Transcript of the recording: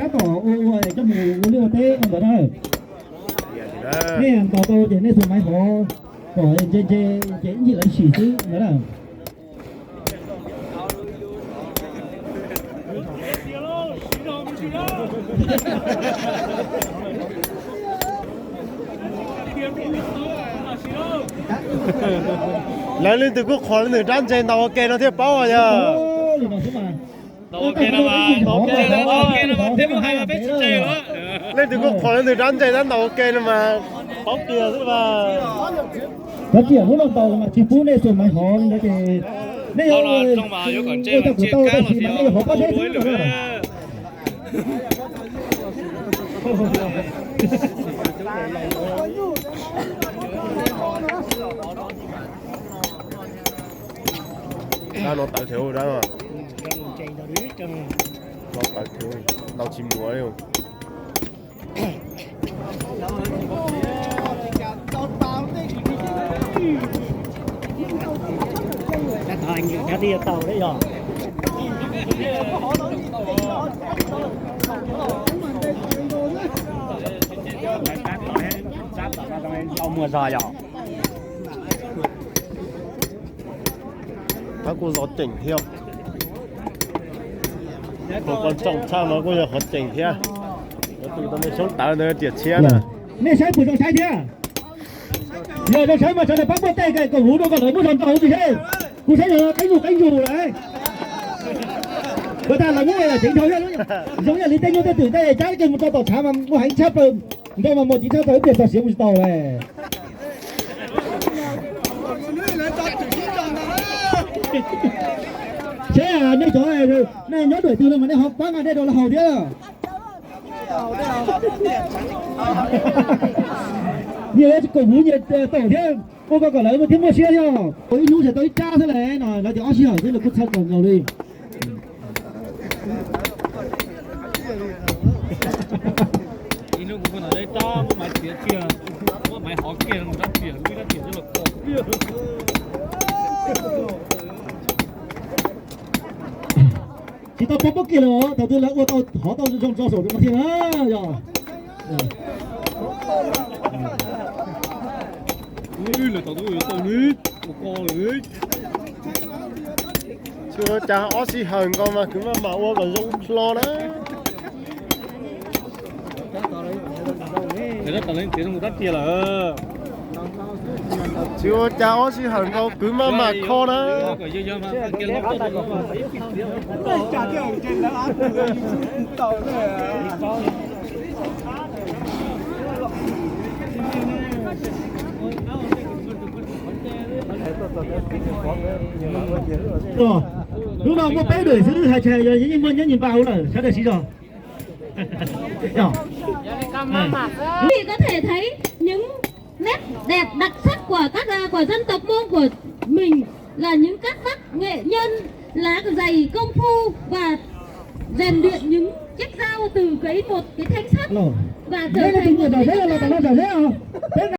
Tab tom ua ua coj mus ua liaj ua teb no ntawd na. Nej ntaus tau ces nej xuas maiv hov kom ntse ntse ces ib ncig lawv sim xwb ntawd na. Lawv leej twg kuj qhuas leej twg rab ntse ntaus ua ke no thiaj paub yog. Leej twg kuj qhuas leej twg rab ntse tab ntaus ua ke no mas paub tiag xwb mas. Cov tiam hnub no ntaus mas tsis pub nej xuas maiv hov li ntawd ces nej yuav ua tau kuv tau tab sis mas nej yuav hov pob zeb xwb no na. Dab no tawv thiab, dab no tawv thiab, ntaus tsis muaj li. Tau muaj zog yog. Tab kuj zov ceem thiab. Qhov quan trọng tshaj mas kuj yog qhov ceem thiab. Yuav tus tau nej xyoob tawv ntawd riam tshiab na. Nej saib puas zoo saib thiab? Yog zoo saib mas sawv daws pab muab tej koom huv rau kom lawv muab zog ntaus tus seb. Kuv saib yog qeeb zus qeeb zus lawm. Puas tas lawv muab ceev dhau thiab. Zoo yam li tej nyuj tej twm tej cab kiag mus rau tom tshav mas muaj heev tshaj plaws. Nrau mas muaj ceev tshaj plaws ib pliag txog siav mus tsis tau lawm. Saib nej cov nej nyob dua twg no mas nej ho pab nqa dej rau lawv haus thiab. Nyias koom huv nyias taum thiab, ua kom kom lawv thiaj muaj siab thiab. Ua ib hnub tsis tau ib rab xwb lawm no lawv tias ob sij hawm xwb lawv kuj txhawj kawg nkaus li. Ib hnub kuv koj ntawd ib rab muab maiv txiav kiag, muab maiv hov kiag rab riam, lub rab riam coj los kho. Tsis tau poob poob kiag lawm, thaum twg lawv ua tau hov tau zoo tso saum no thiab na yog. Tsis ua cas ob sij hawm nkaus mas kwv maj mam ua kom zoo hlo na. Tsis ua cas ob sij hawm nkaus kwv maj mam kho na. Hnub no muaj peb dawm xwb hais tseg yog yeej muaj nyob nyias npa hauv lawm sawv daws siv zog. Quý vị có thể thấy những nét đẹp đặc sắc của các à, của dân tộc Mông của mình là những cắt vắt nghệ nhân lá dày công phu và rèn luyện những chiếc dao từ cái một cái thanh sắt và trở thành một cái